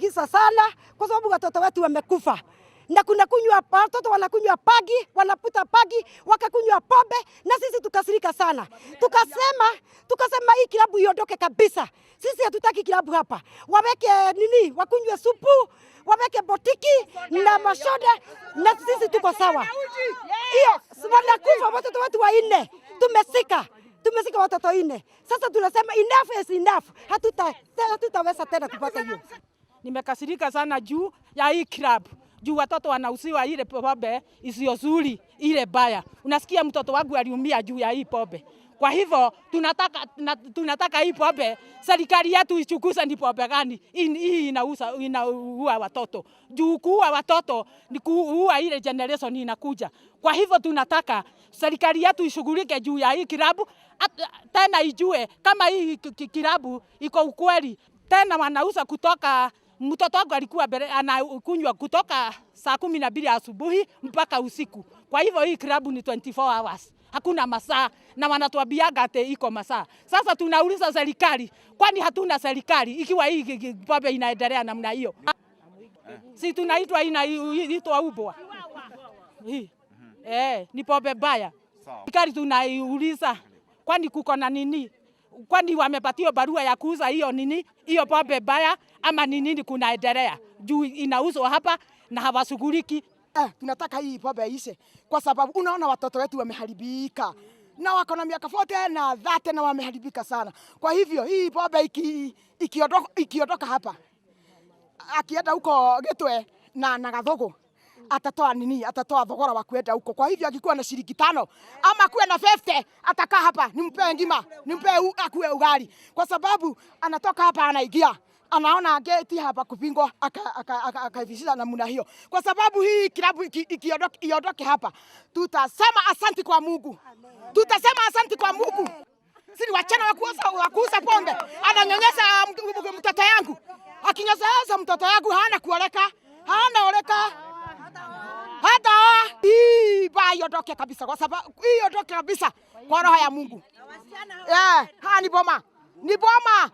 Kisa sana kwa sababu watoto wetu wamekufa na kuna kunywa, watoto wanakunywa pagi, wanaputa pagi, wakakunywa pombe, na sisi tukasirika sana, tukasema hii kilabu iondoke kabisa. Sisi hatutaki kilabu hapa, waweke nini, wakunywe supu, waweke botiki na mashoda, na sisi tuko sawa. Hiyo wanakufa watoto wetu wanne, tumesika watoto nne. Sasa tunasema enough is enough, hatutaweza tena kupata hiyo. Nimekasirika sana juu ya hii club, juu watoto wanauziwa ile pombe isiyo nzuri, ile baya. Unasikia mtoto wangu aliumia juu ya hii pombe. Kwa hivyo tunataka hii pombe serikali yetu ichunguze ni pombe gani hii inaua watoto. Juu kuua watoto ni kuua ile generation inakuja. Kwa hivyo tunataka serikali yetu ishughulike juu ya hii kilabu, tena ijue kama hii kilabu iko ukweli. Tena wanauza kutoka, mtoto wangu alikuwa anakunywa kutoka saa 12 asubuhi mpaka usiku. Kwa hivyo hii klabu ni 24 hours. Hakuna masaa, na wanatuambiaga ati iko masaa. Sasa tunauliza serikali, kwani hatuna serikali ikiwa hii pombe inaendelea namna hiyo? Si tunaitwa inaitwa ubwa. Hii. Ni pombe mbaya. Serikali tunaiuliza, kwani kuko na nini? Kwani wamepatiwa barua ya kuuza hiyo nini? Hiyo pombe mbaya ama ni nini kunaendelea? Juu inauzwa hapa na hawashughuliki. Tunataka hii pombe ishe kwa sababu unaona watoto wetu wameharibika na wako na miaka 40 na 30 na wameharibika sana. Kwa hivyo hii pombe ikiondoka hapa, akienda huko Gitwe na Gathugu atatoa nini? Atatoa thogora wa kwenda huko. Kwa hivyo akikuwa na shilingi 5 ama kuwe na 50 atakaa hapa, nimpe ngima, nimpe akuwe ugali, kwa sababu anatoka hapa anaingia anaona geti hapa kupingwa akaivishia namna hiyo. Kwa sababu hii kilabu iondoke hapa, tutasema asanti kwa Mungu. Tutasema asanti kwa Mungu. Si ni wachana wa kuuza pombe. Ananyonyesha mtoto yangu. Akinyonyesha mtoto yangu hana kuoleka, hana oleka. Hata hii ba iondoke kabisa, kwa sababu hii iondoke kabisa kwa roho ya Mungu. Ha ni boma. Ni boma.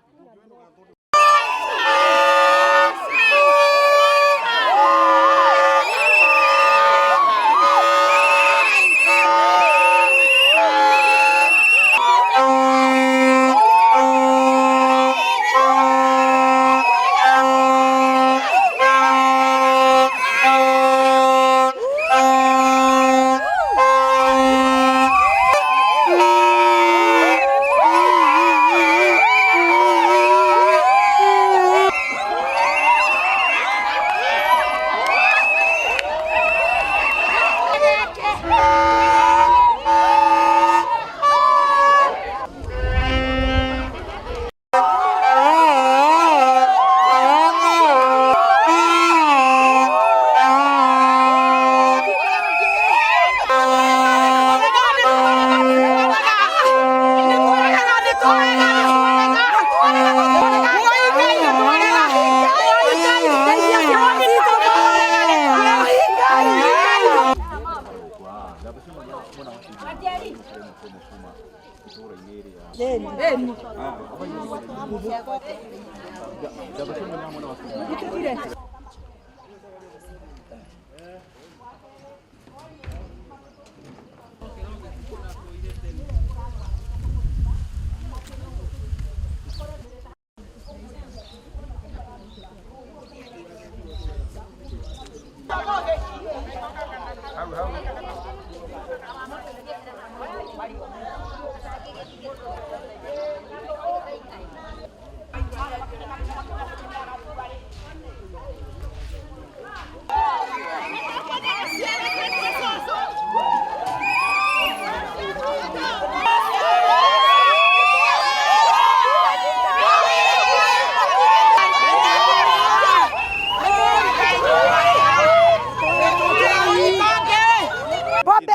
Pombe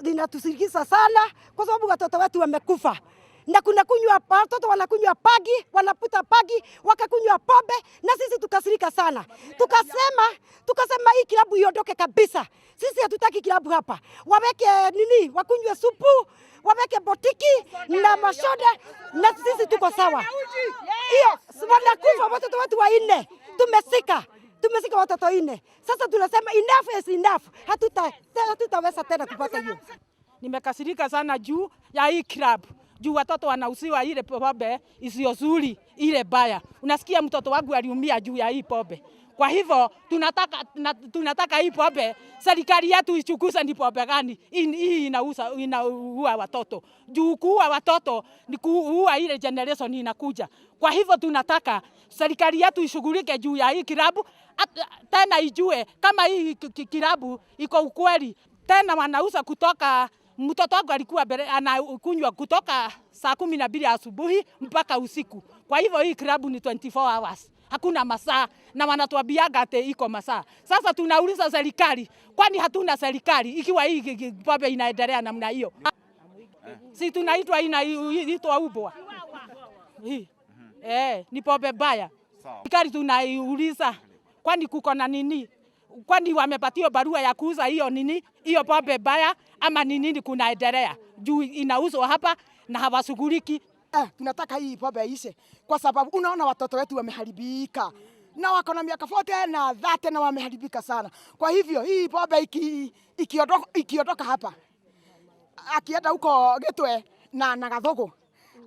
inatusirikisa sana kwa sababu watoto wetu wamekufa. Na kuna kunywa, watoto wanakunywa pagi, wanaputa pagi, wakakunywa pombe, na sisi tukasirika sana. Tukasema hii kilabu iondoke kabisa. Sisi hatutaki kilabu hapa. Waweke nini, wakunywe supu, waweke botiki na mashoda, na sisi tuko sawa. Hiyo wanakufa watoto wetu wanne, Tumesika watoto 4. Sasa tunasema enough is enough. Hatutaweza tena kupata hiyo. Nimekasirika sana juu ya hii club, juu watoto wanauziwa ile pombe isiyo nzuri, ile baya. Unasikia mtoto wangu aliumia juu ya hii pombe. Kwa hivyo tunataka hii pombe serikali yetu ichunguze ni pombe gani hii inaua watoto. Juu kuua watoto ni kuua ile generation inakuja. Kwa hivyo tunataka serikali yetu ishughulike juu ya hii kilabu, tena ijue kama hii kilabu iko ukweli. Tena wanauza kutoka, mtoto wangu alikuwa anakunywa kutoka saa 12 asubuhi mpaka usiku. Kwa hivyo hii kilabu ni 24 hours. Hakuna masaa, na wanatuambiaga ati iko masaa. Sasa tunauliza serikali, kwani hatuna serikali ikiwa hii pombe inaendelea namna hiyo? Si tunaitwa inaitwa ubwa. Ni pombe baya. Serikali tunaiuliza, kwani kuko na nini? Kwani wamepatiwa barua ya kuuza hiyo nini? Hiyo pombe baya ama ni nini kunaendelea? Juu inauzwa hapa na hawashughuliki. Tunataka hii pombe ishe kwa sababu unaona watoto wetu wameharibika na wako na miaka 40 na 30 na wameharibika sana. Kwa hivyo hii pombe ikiondoka hapa, akienda huko Gitwe na Gathugu,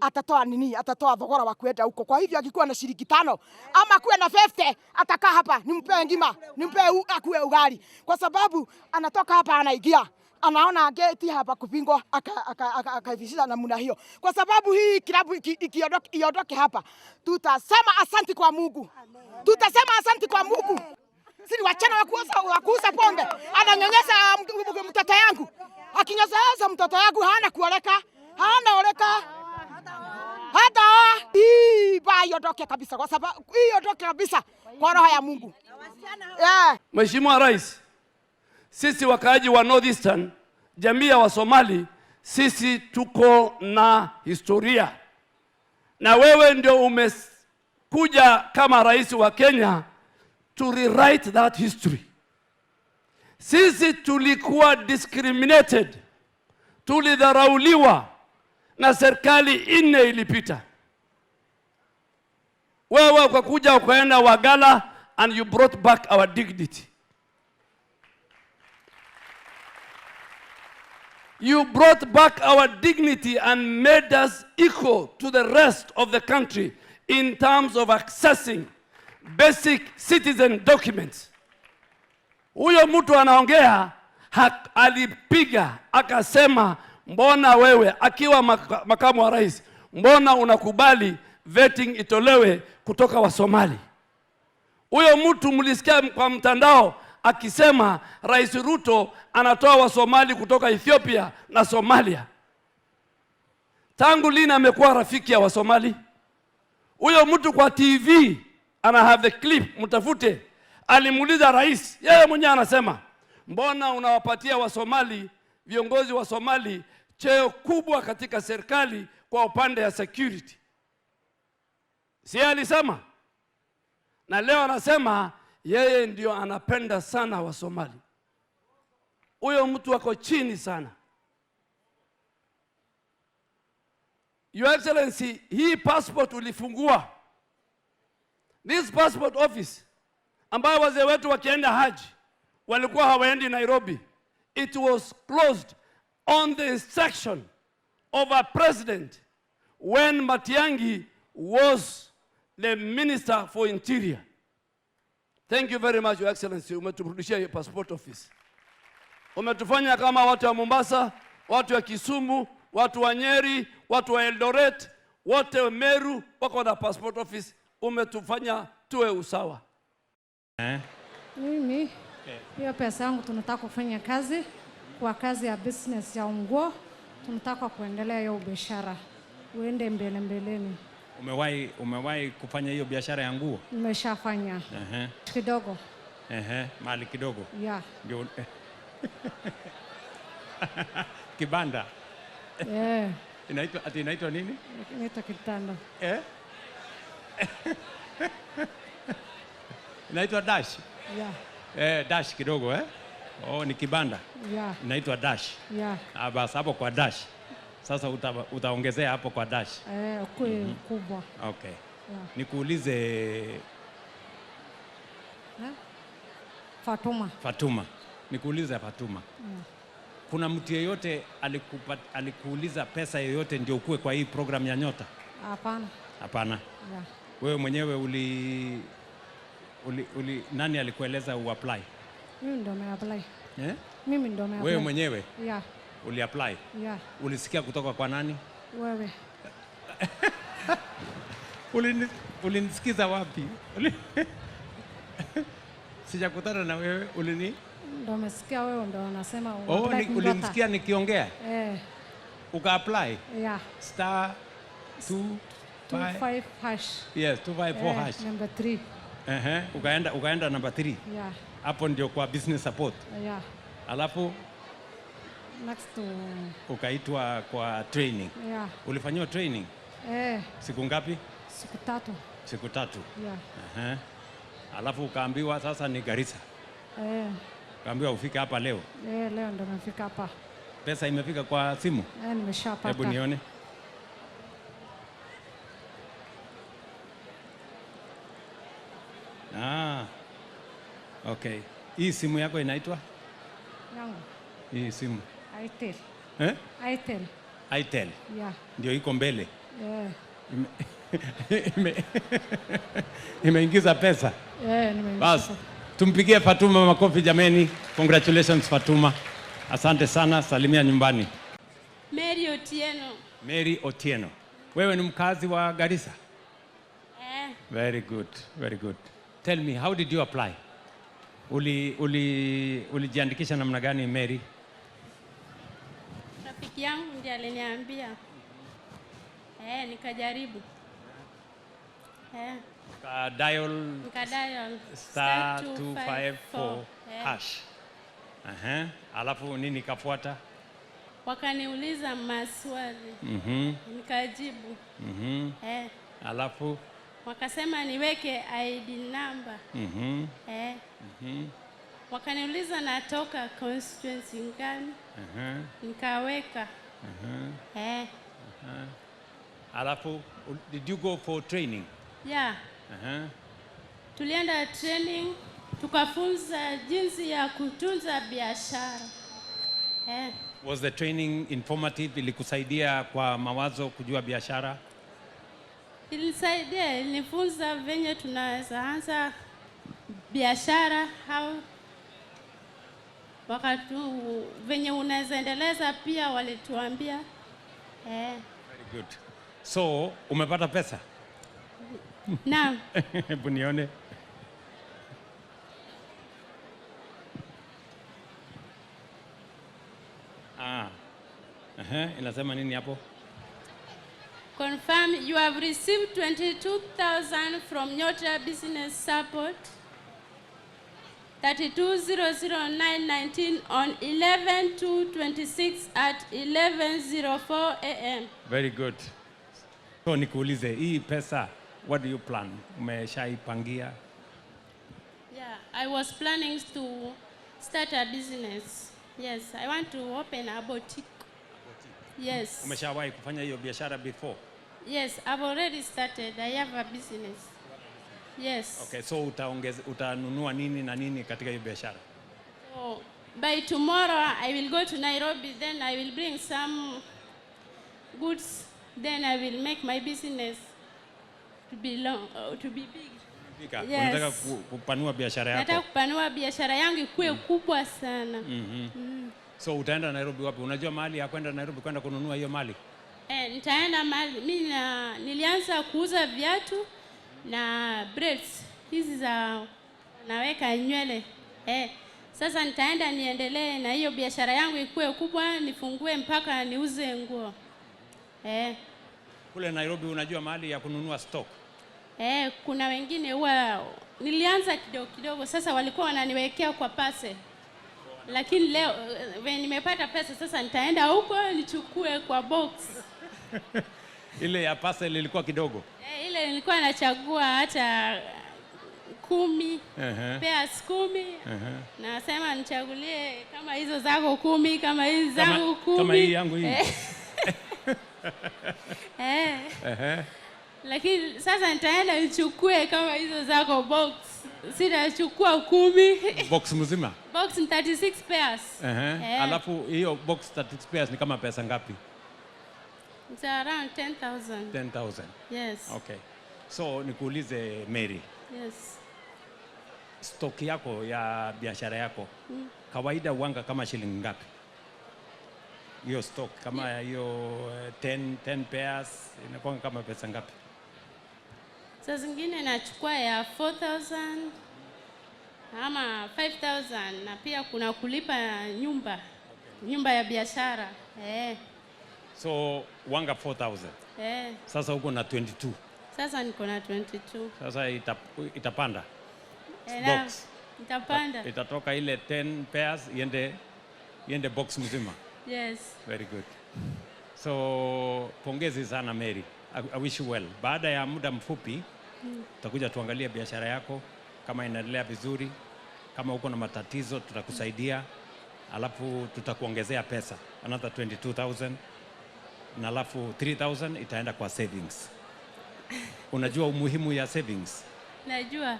atatoa nini? Atatoa thogora wa kwenda huko. Kwa hivyo akikuwa na shilingi 5 ama kuwe na 50, atakaa hapa, nimpe ngima, nimpe akuwe ugali, kwa sababu anatoka hapa anaingia anaona geti hapa kupingwa, akaivishia namna hiyo. Kwa sababu hii kilabu iondoke hapa, tutasema asanti kwa Mungu. Tutasema asanti kwa Mungu. Si ni wachana wa kuuza pombe. Ananyonyesha mtoto yangu. Akinyonyesha mtoto yangu hana kuoleka, hana oleka. Hata hii ba iondoke kabisa, kwa sababu hii iondoke kabisa kwa roho ya Mungu. Mheshimiwa Rais, sisi wakaaji wa Northeastern, jamii ya Wasomali, sisi tuko na historia. Na wewe ndio umekuja kama rais wa Kenya to rewrite that history. Sisi tulikuwa discriminated, tulidharauliwa na serikali 4 ilipita. Wewe ukakuja ukaenda Wagala and you brought back our dignity. You brought back our dignity and made us equal to the rest of the country in terms of accessing basic citizen documents. Huyo mtu anaongea, alipiga akasema, mbona wewe akiwa makamu wa rais, mbona unakubali vetting itolewe kutoka wa Somali? Huyo mtu mlisikia kwa mtandao akisema Rais Ruto anatoa wa Somali kutoka Ethiopia na Somalia. Tangu lini amekuwa rafiki ya wa Somali? Huyo mtu kwa TV ana have the clip, mtafute. Alimuuliza rais, yeye mwenyewe anasema, mbona unawapatia wa Somali, viongozi wa Somali cheo kubwa katika serikali kwa upande ya security? Si alisema? Na leo anasema yeye ndio anapenda sana wa Somali. Huyo mtu ako chini sana. Your Excellency, hii passport ulifungua. This passport office ambayo wazee wetu wakienda Haji walikuwa hawaendi Nairobi. It was closed on the instruction of a president when Matiang'i was the Minister for Interior. Thank you very much, Your Excellency. Umeturudishia hiyo passport office. Umetufanya kama watu wa Mombasa, watu wa Kisumu, watu wa Nyeri, watu wa Eldoret, wote Meru wako na passport office. Umetufanya tuwe usawa. Mimi hiyo pesa yangu tunataka kufanya kazi kwa kazi ya business ya nguo, tunataka kuendelea hiyo biashara uende mbele mbeleni. Umewahi kufanya hiyo biashara ya nguo? Nimeshafanya. Kidogo. Mali kidogo. Yeah. Ndio. Kibanda. Yeah. Inaitwa nini? Inaitwa kitanda. Inaitwa dash. Yeah. Dash kidogo Oh, ni kibanda. Yeah. Inaitwa dash. Yeah. Basi hapo kwa dash. Sasa utaongezea hapo kwa dash. Kubwa. Okay. Yeah. Nikuulize, Eh? Fatuma. Fatuma. Nikuulize Fatuma. Kuna mtu yeyote alikuuliza pesa yoyote ndio ukue kwa hii program ya Nyota? Hapana. Hapana. Yeah. Wewe mwenyewe uli nani alikueleza uapply? Mimi ndo nimeapply. Eh? Mimi ndo nimeapply. Wewe mwenyewe Yeah. uliapply? Yeah. Ulisikia kutoka kwa nani? Wewe. Ulinisikiza wapi? Sijakutana na wewe, ulini? Ndo umesikia wewe ndo unasema Oh, uapply Nyota. ulinisikia nikiongea? Eh. Uka apply? Yeah. Star 2 5 25 hash. Yes, 254 hash. Number 3. Ukaenda number 3. Yeah. Hapo ndio kwa business support. Yeah. Alafu next to ukaitwa kwa training. Yeah. Ulifanyiwa training? Eh. Siku ngapi? Siku 3. Siku 3. Yeah. Alafu ukaambiwa sasa ni Garissa. Eh. Ukaambiwa ufike hapa leo. Eh, leo ndo nimefika hapa. Pesa imefika kwa simu? Eh, nimeshapata. Hebu nione. Ah. Okay. Hii simu yako inaitwa? Yangu. Hii simu. Itel. Eh? Itel. Itel. Yeah. Ndio iko mbele. Yeah. Imeingiza pesa. Yeah, nimeingiza. Bas. Tumpigie Fatuma makofi jameni. Congratulations Fatuma. Asante sana, salimia nyumbani. Mary Otieno. Mary Otieno. Wewe ni mkazi wa Garissa? Eh. Very good, very good. Tell me, how did you apply? Ulijiandikisha namna gani Mary? Rafiki yangu ndiye aliniambia. Nikajaribu. Dial Nikadial star 254 254 hash. Alafu nini kafuata? Wakaniuliza maswali. Nikajibu. Alafu wakasema niweke ID number. Wakaniuliza natoka constituency gani? Nikaweka. Alafu did you go for training? Yeah. Tulienda training, tukafunza jinsi ya kutunza biashara. Was the training informative? Ilikusaidia kwa mawazo kujua biashara? Ilinisaidia, ilinifunza venye tunaweza anza biashara au wakati venye unaweza endeleza pia walituambia. Very good. So, umepata pesa? Naam. Hebu nione. Inasema nini hapo? Confirm you have received 22,000 from Nyota Business Support. 3200919 on 11/2/26 at 11:04 AM. Very good. So nikuulize, hii pesa, what do you plan? Umeshaipangia? Yeah, I was planning to start a business. Yes, I want to open a boutique. Yes. Umeshawahi kufanya hiyo biashara before? Yes, I've already started. I have a business. Yes. Okay, so utanunua nini na nini katika hiyo biashara? So, by tomorrow I will go to Nairobi, then I will bring some goods, then I will make my business to be long, to be big. Fika. Yes. Unataka kupanua biashara yako? Nataka kupanua biashara yangu ikuwe kubwa sana. So utaenda Nairobi wapi? Unajua mahali ya kwenda Nairobi kwenda kununua hiyo mali? Nitaenda mahali. Mimi nilianza kuuza viatu na braids hizi za naweka nywele. Sasa nitaenda niendelee na hiyo biashara yangu ikuwe kubwa, nifungue mpaka niuze nguo. Kule Nairobi unajua mahali ya kununua stock? Kuna wengine huwa nilianza kidogo kidogo, sasa walikuwa wananiwekea kwa pase. Lakini leo nimepata pesa, sasa nitaenda huko nichukue kwa box. Ile ya parcel ilikuwa kidogo? Ile nilikuwa nachagua hata 10, pairs 10. Nasema nichagulie kama hizo zako 10, kama hizi zangu 10. Kama hii yangu hii. Lakini sasa nitaenda nichukue kama hizo zako box. Sitachukua 10. Box mzima? Box ni 36 pairs. Alafu hiyo box 36 pairs ni kama pesa ngapi? It's around 10,000. 10,000. Yes. Okay. So nikuulize Mary. Yes. Stock yako ya biashara yako kawaida uanga kama shilingi ngapi? Hiyo stock kama hiyo 10 pairs inakuwa kama pesa ngapi? Saa zingine nachukua ya 4,000 ama 5,000 na pia kuna kulipa nyumba. Okay. Nyumba ya biashara. So wanga 4,000. Sasa uko na 22. Sasa niko na 22. Sasa itapanda. Box. Itapanda. Itatoka ile 10 pairs iende box mzima. Yes. Very good. So pongezi sana Mary. I wish you well. Baada ya muda mfupi tutakuja tuangalie biashara yako kama inaendelea vizuri, kama uko na matatizo tutakusaidia, alafu tutakuongezea pesa another 22,000 na alafu 3,000 itaenda kwa savings. Unajua umuhimu ya savings? Najua.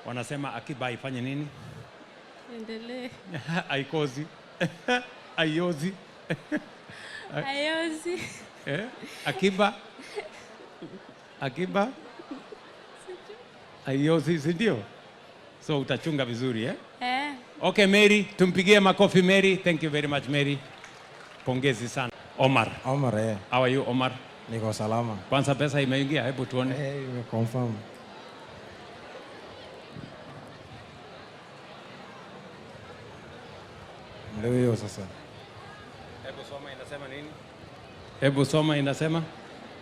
Wanasema akiba ifanye nini? Endelee. Haikozi. Haiozi. Haiozi. Akiba. Akiba. Haiozi, si ndio? So utachunga vizuri, eh? Okay, Mary, tumpigie makofi Mary. Thank you very much Mary. Pongezi sana. Omar. Omar, eh. How are you Omar? Niko salama. Kwanza pesa imeingia, hebu tuone. Imeconfirm. Ndio hiyo sasa. Hebu soma inasema nini? Hebu soma inasema.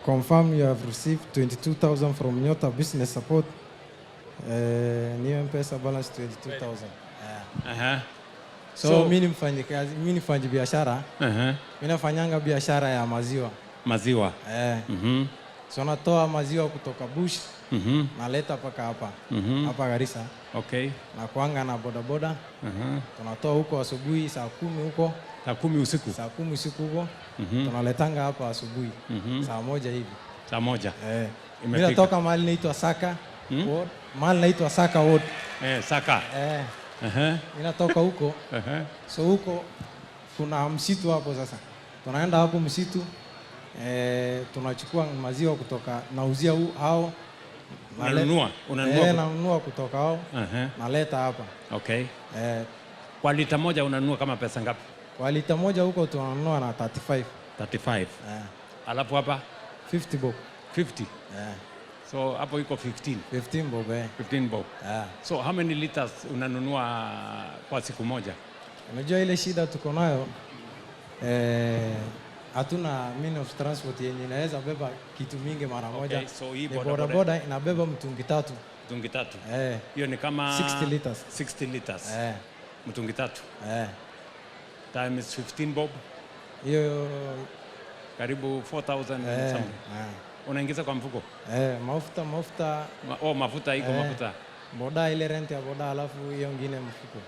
Confirm you have received 22,000 from Nyota Business Support. New M-Pesa balance 22,000. So mimi ni mfanyikazi, mimi ni mfanya biashara. Mimi nafanyanga biashara ya maziwa. Maziwa. So natoa maziwa kutoka bush. Naleta paka hapa. Hapa Garissa. Okay. Na kuanga na boda boda. Tunatoa huko asubuhi saa 10 huko. Saa 10 usiku. Saa 10 usiku huko. Tunaletanga hapa asubuhi. Saa 1 hivi. Saa 1. Mimi natoka mahali naitwa Saka Ward. Mahali naitwa Saka Ward. Saka. Mimi natoka huko. So huko kuna msitu hapo sasa. Tunaenda hapo msitu. Tunachukua maziwa kutoka nauzia hao. Unanunua? Unanunua? Nanunua kutoka hao. Naleta hapa. Okay. Kwa lita moja unanunua kama pesa ngapi? Kwa lita moja huko tunanunua na 35. 35. Alafu hapa 50 bob. 50. So hapo iko 15. 15 bob. 15 bob. So how many liters unanunua kwa siku moja? Unajua ile shida tuko nayo, hatuna means of transport yenye inaweza beba kitu mingi mara moja. Okay, so hii boda boda inabeba mtungi 3. Mtungi 3. Hiyo ni kama 60 liters. 60 liters. Mtungi 3. Times 15 bob. Hiyo karibu 4,000 something. Unaingiza kwa mfuko? Mafuta. Mafuta iko mafuta. Boda ile rent ya boda alafu hiyo nyingine mfuko.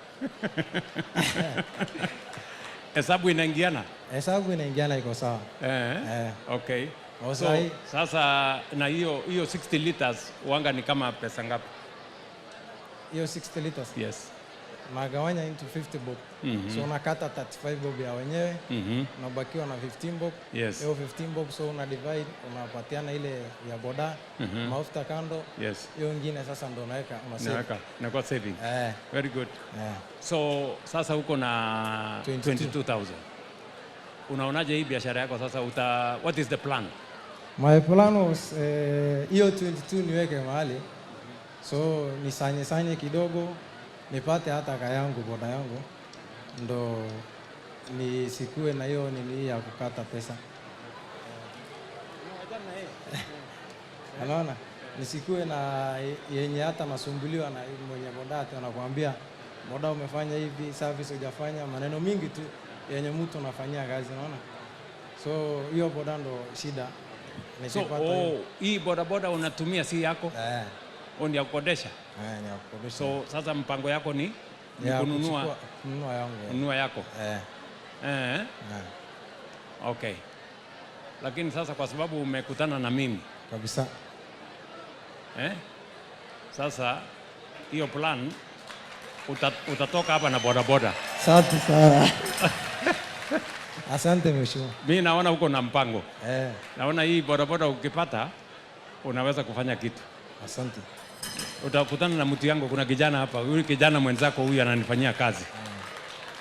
Hesabu inaingiana? Hesabu inaingiana iko sawa. Okay. So, sasa na hiyo 60 liters wanga ni kama pesa ngapi? Hiyo 60 liters? Yes. Nagawanya into 50 bob. So unakata 35 bob ya wenyewe, unabakiwa na 15 bob. Yes. Hiyo 15 bob so una divide, unapatiana ile ya boda, mafuta kando. Yes. Hiyo nyingine sasa ndo unaweka, una save. Unaweka, inakuwa saving. Very good. So sasa uko na 22,000. Unaonaje hii biashara yako sasa what is the plan? My plan was hiyo 22 niweke mahali. So nisanye sanye kidogo nipate hata kaya yangu boda yangu ndo nisikue na hiyo nini ya kukata pesa. Unaona? Nisikue na yenye hata nasumbuliwa na mwenye boda ati anakuambia boda umefanya hivi, service hujafanya, maneno mingi tu yenye mtu anafanyia kazi, unaona? So hiyo boda ndo shida. So hii boda boda unatumia si yako? Ni ya kukodesha? Ni ya kukodesha. So sasa mpango yako ni kununua kununua yangu. Kununua yako. Okay. Lakini sasa kwa sababu umekutana na mimi, Kabisa. Eh? Sasa hiyo plan utatoka hapa na bodaboda. Asante sana. Asante mheshimiwa. Mi naona uko na mpango. Eh. Naona hii bodaboda ukipata unaweza kufanya kitu. Asante. Utakutana na mtu yangu, kuna kijana hapa, huyu kijana mwenzako huyu ananifanyia kazi.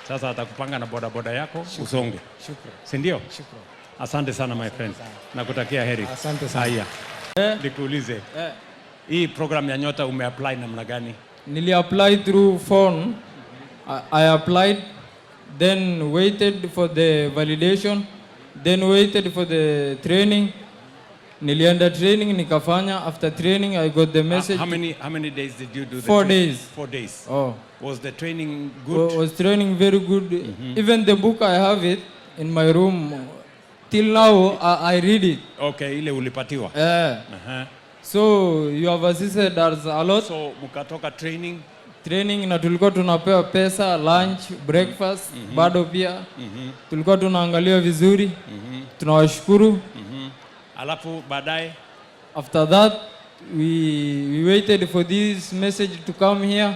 Sasa atakupanga na bodaboda yako usonge. Shukran. Si ndio? Shukran. Asante sana my friend. Nakutakia heri. Asante sana. Haya. Nikuulize. Hii program ya Nyota umeapply namna gani? Nili apply through phone. I applied, then waited for the validation, then waited for the training. Nilienda training nikafanya. After training I got the message. How many days did you do the 4 training? days. 4 days. Oh. Was the training good? Was training very good. Even the book, I have it in my room. Till now I read it. Okay, ile ulipatiwa. Eh. So you have assisted us a lot. So mkatoka training? Training na tulikuwa tunapewa pesa, lunch, breakfast, bado pia tulikuwa tunaangalia vizuri. Tunawashukuru. Alafu baadaye? After that we waited for this message to come here.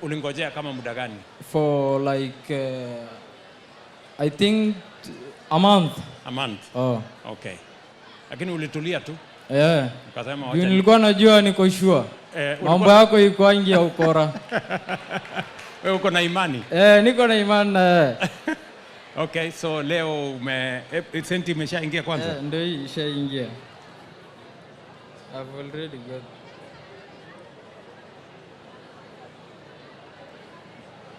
Ulingojea kama muda gani? For like I think a month. A month. Oh. Okay. Lakini ulitulia tu? Yeah. Ukasema Juu wacha nilikuwa najua niko sure. Eh, Mambo yako iko ya ukora. Wewe uko na imani? Eh, niko na imani na wewe. Okay, so leo senti imeshaingia kwanza? Eh, ndio hii ishaingia. I've already got.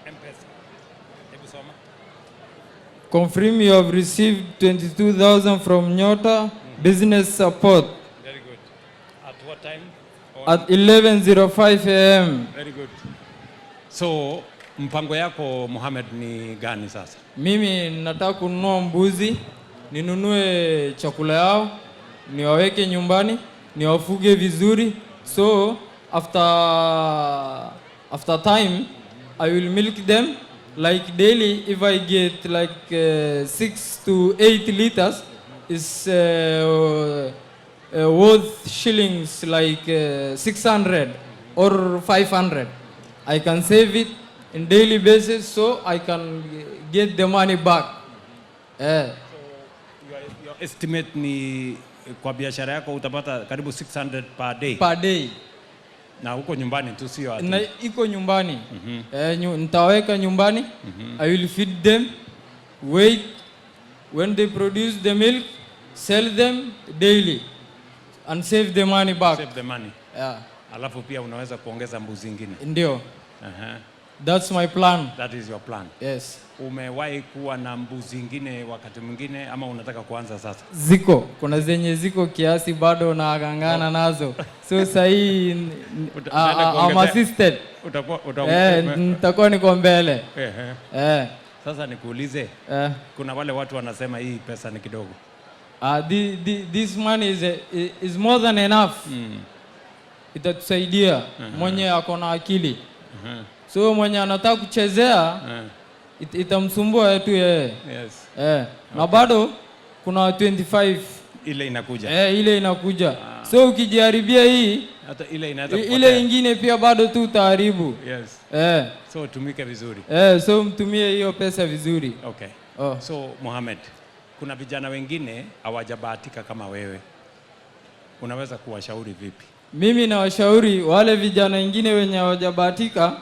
M-Pesa. Hebu soma. Confirm you have received 22,000 from Nyota Business Support. Very good. At what time? At 11:05 a.m. Very good. So mpango yako, Mohamed, ni gani sasa? Mimi nataka kununua mbuzi, ninunue chakula yao, niwaweke nyumbani, niwafuge vizuri. So after time I will milk them like daily. If I get like 6 to 8 liters is worth shillings like 600 or 500. I can save it in daily basis so I can get the money back. Eh. Your estimate ni kwa biashara yako utapata karibu 600 per day. Per day. Na huko nyumbani tu, sio ati? Na iko nyumbani. Eh, nitaweka nyumbani. I will feed them. Wait when they produce the milk, sell them daily and save the money back. Save the money. Yeah. Alafu pia unaweza kuongeza mbuzi ingine. Ndio. That's my plan. That is your plan. Yes. Umewahi kuwa na mbuzi ingine wakati mwingine ama unataka kuanza sasa? Ziko, kuna zenye ziko kiasi bado nagangana nazo. So sahii Utaenda I'm kuongezea- assisted. Eh, nitakuwa niko mbele. Ehe. Eh. Sasa nikuulize. Eh. Kuna wale watu wanasema hii pesa ni kidogo. This money is more than enough. Itatusaidia mwenye ako na akili. So mwenye anataka kuchezea itamsumbua tu yeye. Eh, na bado kuna 25 ile inakuja. Eh, ile inakuja. So ukijaribia hii hata ile inaweza ile kupotea. ingine pia bado tu utaharibu. Yes. Eh. So tumike vizuri. Eh, so mtumie hiyo pesa vizuri. Okay. Oh. So Mohamed, kuna vijana wengine hawajabahatika kama wewe. Unaweza kuwashauri vipi? Mimi nawashauri wale vijana wengine wenye hawajabahatika,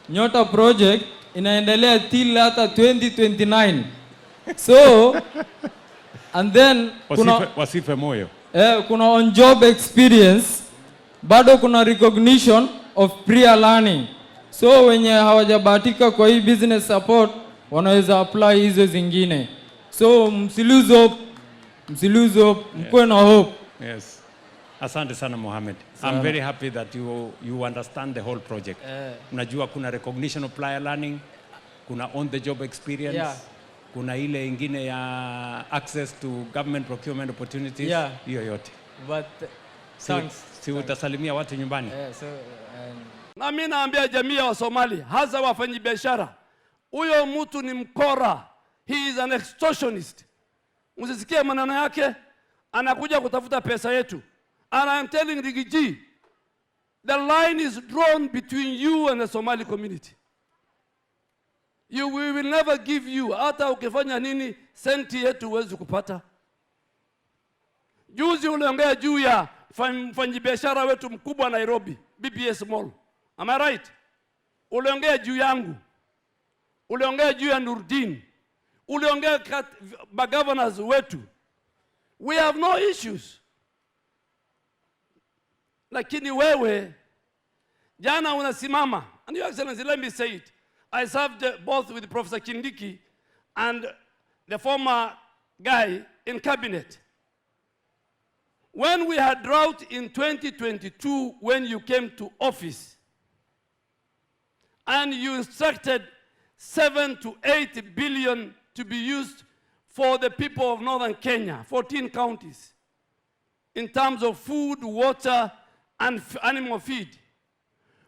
Nyota Project inaendelea till hata 2029. So and then kuna, Wasife moyo. Eh, kuna on job experience, bado kuna recognition of prior learning. So wenye hawajabahatika kwa hii business support wanaweza apply hizo zingine. So msilose hope, msilose hope, mkuwe na hope. Yes. Asante sana, Mohamed. I'm Sana. very happy that you understand the whole project. Eh. Unajua kuna recognition of prior learning, kuna on the job experience, kuna ile ingine ya access to government procurement opportunities, hiyo yote. But thanks. Si utasalimia watu nyumbani? Eh, so, Na mimi naambia jamii ya Wasomali, hasa wafanyabiashara, huyo mtu ni mkora, he is an extortionist. Msisikie maneno yake, anakuja kutafuta pesa yetu. And I'm telling Riggy G, the line is drawn between you and the Somali community. We will never give you, hata ukifanya nini, senti yetu huwezi kupata. Juzi uliongea juu ya mfanyibiashara wetu mkubwa Nairobi, BBS Mall. Am I right? Uliongea juu yangu, uliongea juu ya Nurdin, uliongea governors wetu. We have no issues. Lakini wewe jana unasimama, and Your Excellency, let me say it. I served both with Professor Kindiki and the former guy in cabinet. When we had drought in 2022, when you came to office, and you instructed 7 to 8 billion to be used for the people of northern Kenya, 14 counties, in terms of food, water, and animal feed.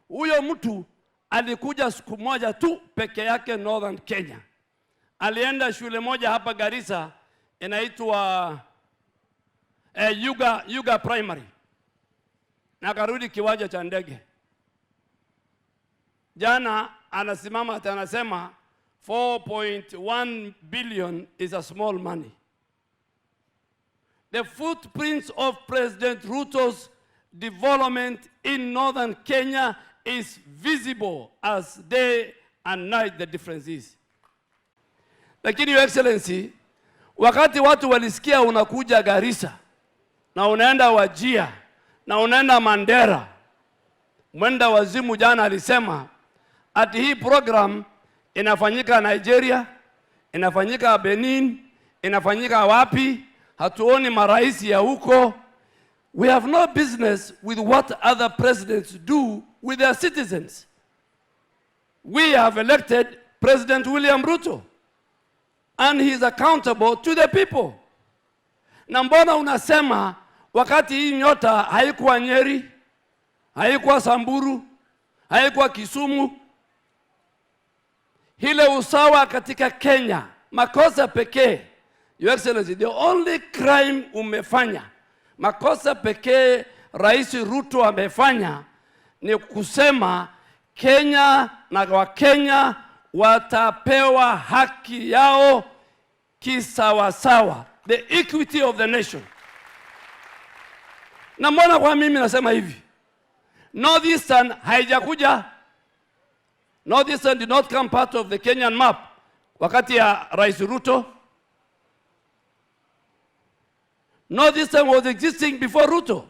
Huyo mtu alikuja siku moja tu peke yake Northern Kenya. Alienda shule moja hapa Garissa inaitwa Yuga Primary na akarudi kiwanja cha ndege. Jana anasimama ati anasema 4.1 billion is a small money. The footprints of President Ruto's development in northern Kenya is visible as day and night, the difference is. Lakini, Your Excellency, wakati watu walisikia unakuja Garissa na unaenda Wajir na unaenda Mandera, mwenda wazimu jana alisema ati hii program inafanyika Nigeria, inafanyika Benin, inafanyika wapi? Hatuoni marais ya huko. We have no business with what other presidents do with their citizens. We have elected President William Ruto and he is accountable to the people. Na mbona unasema wakati hii nyota haikuwa Nyeri, haikuwa Samburu, haikuwa Kisumu? Ile usawa katika Kenya, makosa pekee, Your Excellency, the only crime umefanya, makosa pekee Rais Ruto amefanya ni kusema Kenya na Wakenya watapewa haki yao kisawasawa, the equity of the nation. Na mbona kwa mimi nasema hivi, Northeastern haijakuja. Northeastern did not come part of the Kenyan map wakati ya Rais Ruto. Northeastern was existing before Ruto.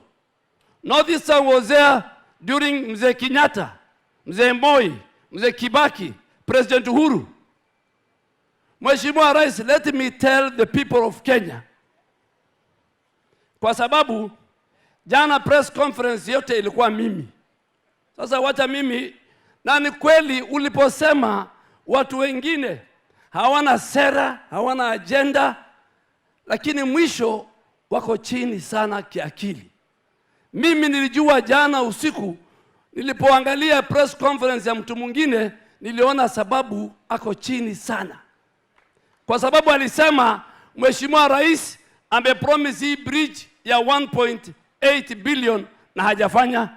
Northeastern was there during Mzee Kenyatta, Mzee Moi, Mzee Kibaki, President Uhuru. Mheshimiwa Rais, let me tell the people of Kenya, kwa sababu jana press conference yote ilikuwa mimi. Sasa wacha mimi, na ni kweli uliposema watu wengine hawana sera, hawana agenda, lakini mwisho wako chini sana kiakili. Mimi nilijua jana usiku nilipoangalia press conference ya mtu mwingine, niliona sababu ako chini sana, kwa sababu alisema Mheshimiwa Rais amepromise hii bridge ya 1.8 billion na hajafanya.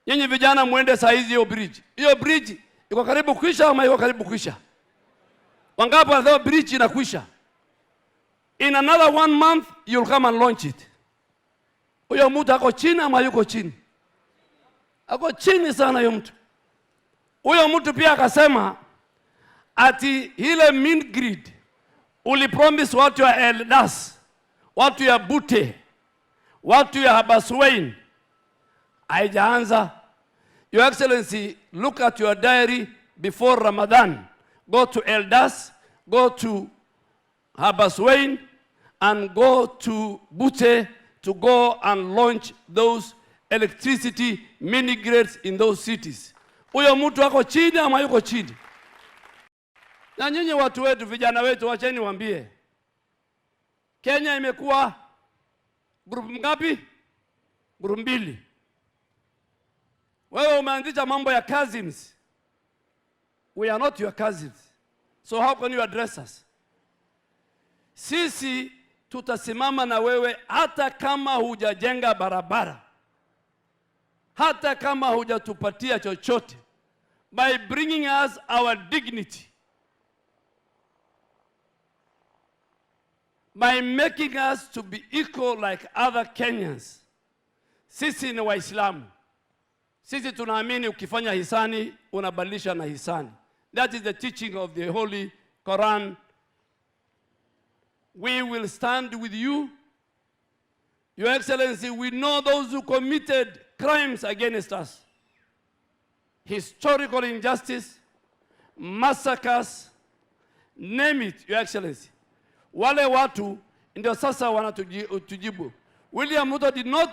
Nyinyi vijana muende saa hizi hiyo bridge. Hiyo bridge iko karibu kuisha ama iko karibu kuisha? Wangapi wanasema bridge inakwisha? In another one month you'll come and launch it. Huyo mtu ako chini ama yuko chini? Ako chini sana huyo mtu. Huyo mtu pia akasema ati ile mini grid ulipromise watu ya Eldas, watu ya Bute, watu ya Habaswein, haijaanza. Your Excellency, look at your diary before Ramadan. Go to Eldas, go to Habaswein, and go to Bute to go and launch those electricity mini grids in those cities. Huyo mtu ako chini ama yuko chini? Na nyinyi watu wetu, vijana wetu, wacheni waambie, Kenya imekuwa group ngapi? Group mbili. Wewe umeanzisha mambo ya cousins. We are not your cousins. So how can you address us? Sisi Tutasimama na wewe hata kama hujajenga barabara, hata kama hujatupatia chochote, by bringing us our dignity, by making us to be equal like other Kenyans. Sisi ni Waislamu. Sisi tunaamini ukifanya hisani unabadilisha na hisani. That is the teaching of the Holy Quran. We will stand with you. Your Excellency, we know those who committed crimes against us. Historical injustice, massacres, name it, Your Excellency. Wale watu ndio sasa wanatujibu. William Ruto did not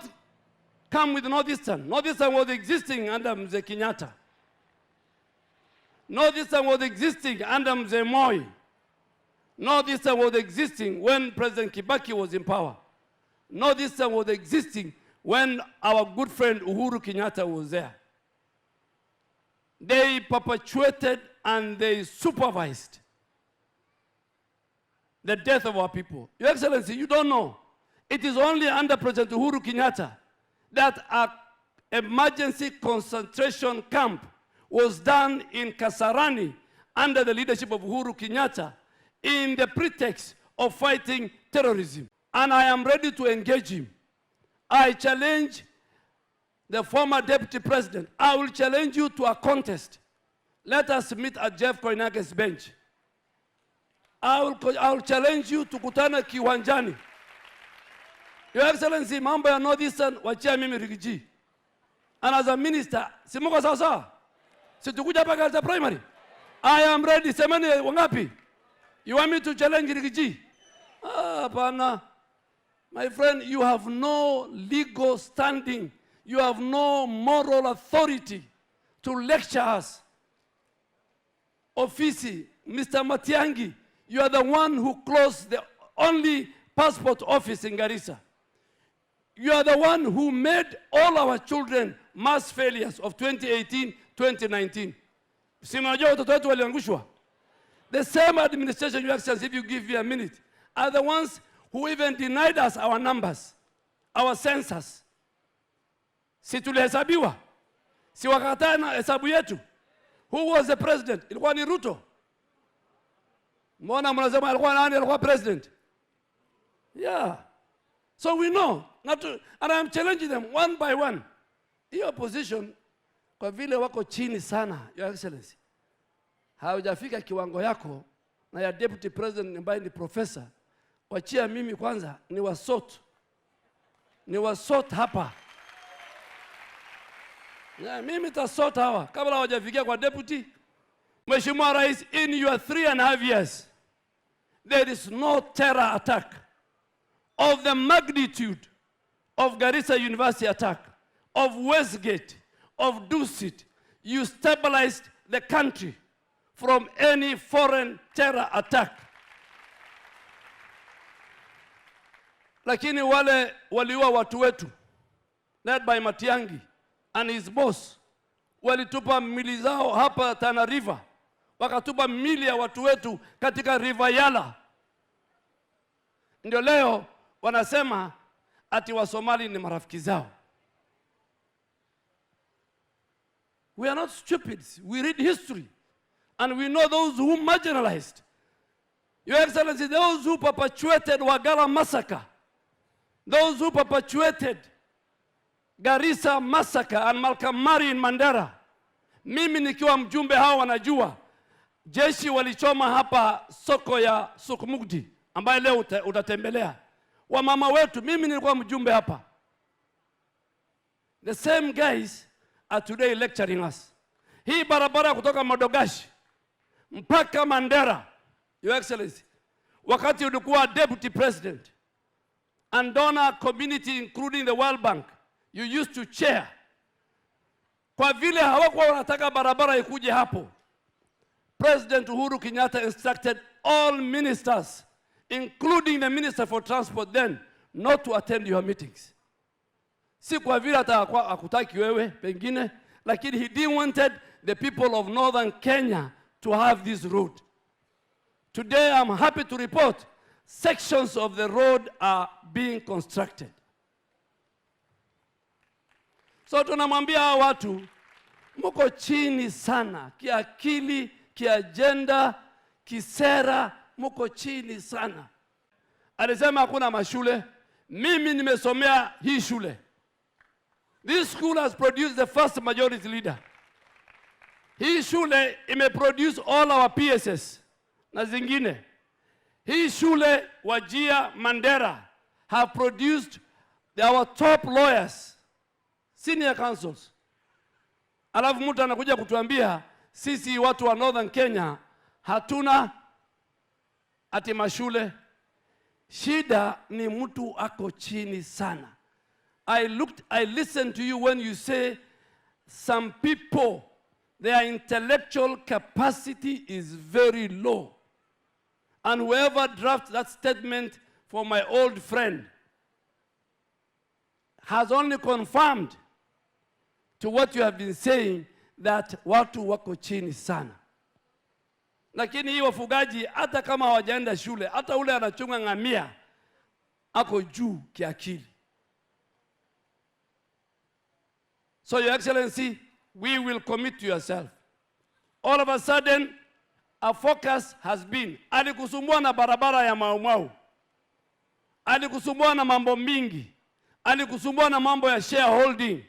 come with Northeastern. Northeastern was existing under Mzee Kenyatta. Northeastern was existing under Mzee Moi. Northeastern was existing when President Kibaki was in power. Northeastern was existing when our good friend Uhuru Kenyatta was there. They perpetuated and they supervised the death of our people. Your Excellency, you don't know. It is only under President Uhuru Kenyatta that an emergency concentration camp was done in Kasarani under the leadership of Uhuru Kenyatta in the pretext of fighting terrorism. And I am ready to engage him. I challenge the former deputy president. I will challenge you to a contest. Let us meet at Jeff Koinange's bench. I will challenge you tukutane kiwanjani. Your Excellency, mambo ya Northeastern wachia mimi Riggy G. And as a minister, si muko sawa sawa? Si tukuja hapa Garissa primary? I am ready. Semeni wangapi? You want me to challenge Riggy G? Ah, hapana. My friend, you have no legal standing. You have no moral authority to lecture us. Ofisi, Mr. Matiangi, you are the one who closed the only passport office in Garissa. You are the one who made all our children mass failures of 2018, 2019. Si mnajua watoto wetu waliangushwa? The same administration, Your Excellency, if you give me a minute, are the ones who even denied us our numbers, our census. Si tulihesabiwa? Si wakakataa na hesabu yetu? Who was the president? Ilikuwa ni Ruto. Mbona mnasema alikuwa nani? Alikuwa president. Yeah. So we know. Not to, and I'm challenging them one by one. Hiyo opposition kwa vile wako chini sana, Your Excellency, hawajafika kiwango yako na ya deputy president ambaye ni professor. Wachia mimi kwanza ni wasort hapa. Yeah, mimi tasort hawa kabla hawajafikia kwa deputy. Mheshimiwa Rais, in your 3.5 years there is no terror attack of the magnitude of Garissa University attack, of Westgate, of Dusit. You stabilized the country from any foreign terror attack. Lakini wale waliua watu wetu led by Matiangi and his boss walitupa mili zao hapa Tana River, wakatupa mili ya watu wetu katika River Yala. Ndio leo wanasema ati Wasomali ni marafiki zao. We are not stupid. We read history and we know those who marginalized. Your Excellency, those who perpetuated Wagala massacre, those who perpetuated Garissa massacre and Malkamari in Mandera. Mimi nikiwa mjumbe, hao wanajua jeshi walichoma hapa soko ya Sukmugdi ambaye leo utatembelea. Wamama wetu, mimi nilikuwa mjumbe hapa. The same guys are today lecturing us. Hii barabara kutoka Madogashi mpaka Mandera, Your Excellency, wakati ulikuwa deputy president and donor community including the World Bank, you used to chair. Kwa vile hawakuwa wanataka barabara ikuje hapo, President Uhuru Kenyatta instructed all ministers, including the Minister for Transport then, not to attend your meetings. Si kwa vile hata hakutaki wewe pengine, lakini he didn't wanted the people of northern Kenya to have this road. Today I'm happy to report Sections of the road are being constructed. So tunamwambia hawa watu, mko chini sana kiakili, kiajenda, kisera, mko chini sana. Alisema hakuna mashule. Mimi nimesomea hii shule. This school has produced the first majority leader. Hii shule imeproduce all our PSs na zingine. Hii shule, Wajir, Mandera, have produced our top lawyers, senior counsels. Alafu mtu anakuja kutuambia sisi watu wa Northern Kenya hatuna ati mashule. Shida ni mtu ako chini sana. I listened to you when you say some people, their intellectual capacity is very low. And whoever drafts that statement for my old friend has only confirmed to what you have been saying, that watu wako chini sana. Lakini hii wafugaji, hata kama hawajaenda shule, hata ule anachunga ngamia ako juu kiakili. So, Your Excellency, we will commit to yourself. All of a sudden, a focus has been, alikusumbua na barabara ya Mau Mau, alikusumbua na mambo mingi, alikusumbua na mambo ya shareholding.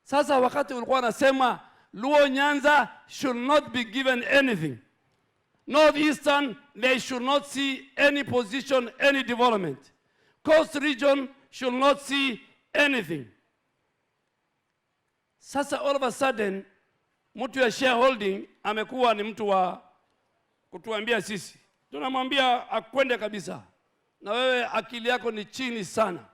Sasa wakati ulikuwa unasema Luo Nyanza should not be given anything, Northeastern, they should not see any position, any development. Coast region should not see anything. Sasa all of a sudden mtu ya shareholding amekuwa ni mtu wa kutuambia sisi, tunamwambia akwende kabisa, na wewe akili yako ni chini sana.